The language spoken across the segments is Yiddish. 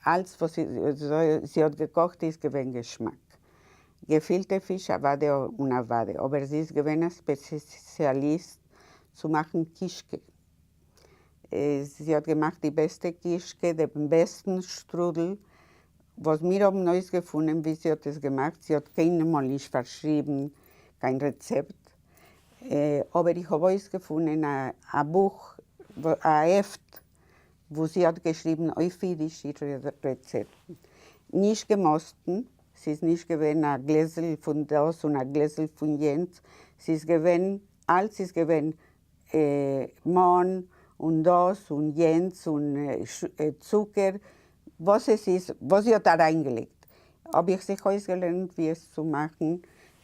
אלץ וואס זי האט געקאכט איז געווען געשמאק. געפילטע פיש אוודאי און אוודאי, אבער זי איז געווען א ספעציאליסט צו מאכן קישקע. זי האט געמאכט די בעסטע קישקע, דעם בעסטן שטרודל, וואס מיר האבן אויסגעפונען ווי זי האט עס געמאכט, זי האט קיינמאל נישט פארשריבן קיין רעצעפט, אבער איך האב אויסגעפונען א בוך, א העפט, וואו זי האט געשריבן אויף אידיש אירע רעצעפטן, נישט געמאסטן, ס'איז נישט געווען א גלעזל פון דאס און א גלעזל פון יענץ, ס'איז געווען, אלץ איז געווען מאן און דאס און יענץ און צוקער, וואס עס איז וואס זי האט אריינגעלייגט, האב איך זיך אויסגעלערנט ווי עס צו מאכן,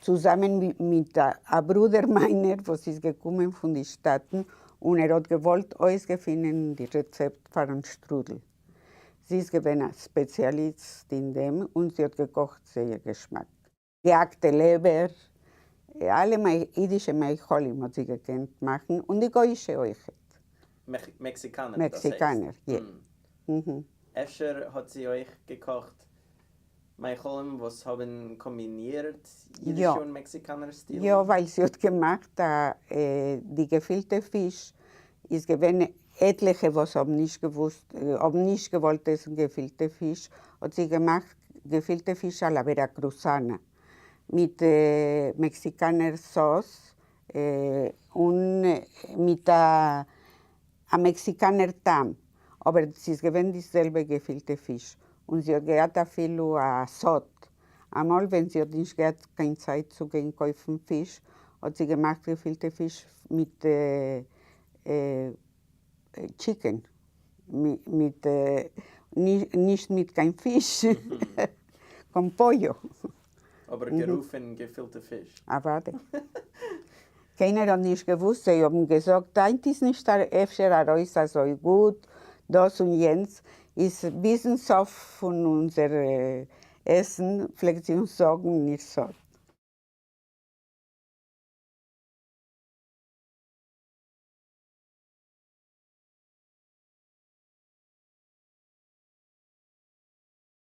צוזאמען מיט א ברודער מיינער וואס איז געקומען פון די שטאטן און ער האט געוואלט אויסגעפינען די רעצעפט פארן שטרודל. זי איז געווען א ספעציאליסט אין דעם און זי האט געקאכט זייער געשמאק. געהאקטע לעבער, אלע אידישע מאכלים האט זי געקענט מאכן, און די גויאישע אויכעט. מעקסיקאנער דאס הייסט. מעקסיקאנער, יא. אפשר האט זי אויך געקאכט מאכלים וואס האבן קאמבינירט אידישע און מעקסיקאנער סטילן? יא, ווייל זי האט געמאכט א די געפילטע פיש איז געווען עטליכע וואס האבן נישט געוואוסט האבן נישט געוואלט עסן געפילטע פיש האט זי געמאכט געפילטע פיש a la veracruzana מיט מעקסיקאנער sauce און מיט א מעקסיקאנער טעם אבער ס'איז געווען די זעלבע געפילטע פיש און זי האט געהאט אפילו א סוד אמאל ווען זי האט נישט געהאט קיין צייט צו גיין קויפן פיש האט זי געמאכט געפילטע פיש מיט chicken, מיט נישט מיט קיין פיש, con pollo. אבער גערופן געפילטע פיש. אוודאי. קיינער האט נישט געוואוסט, זיי האבן געזאגט היינט איז נישט אפשר ארויס אזוי גוט דאס און יענץ, איז ביזן סוף פון אונזער עסן פלעגט זי אונז זאגן איר סוד.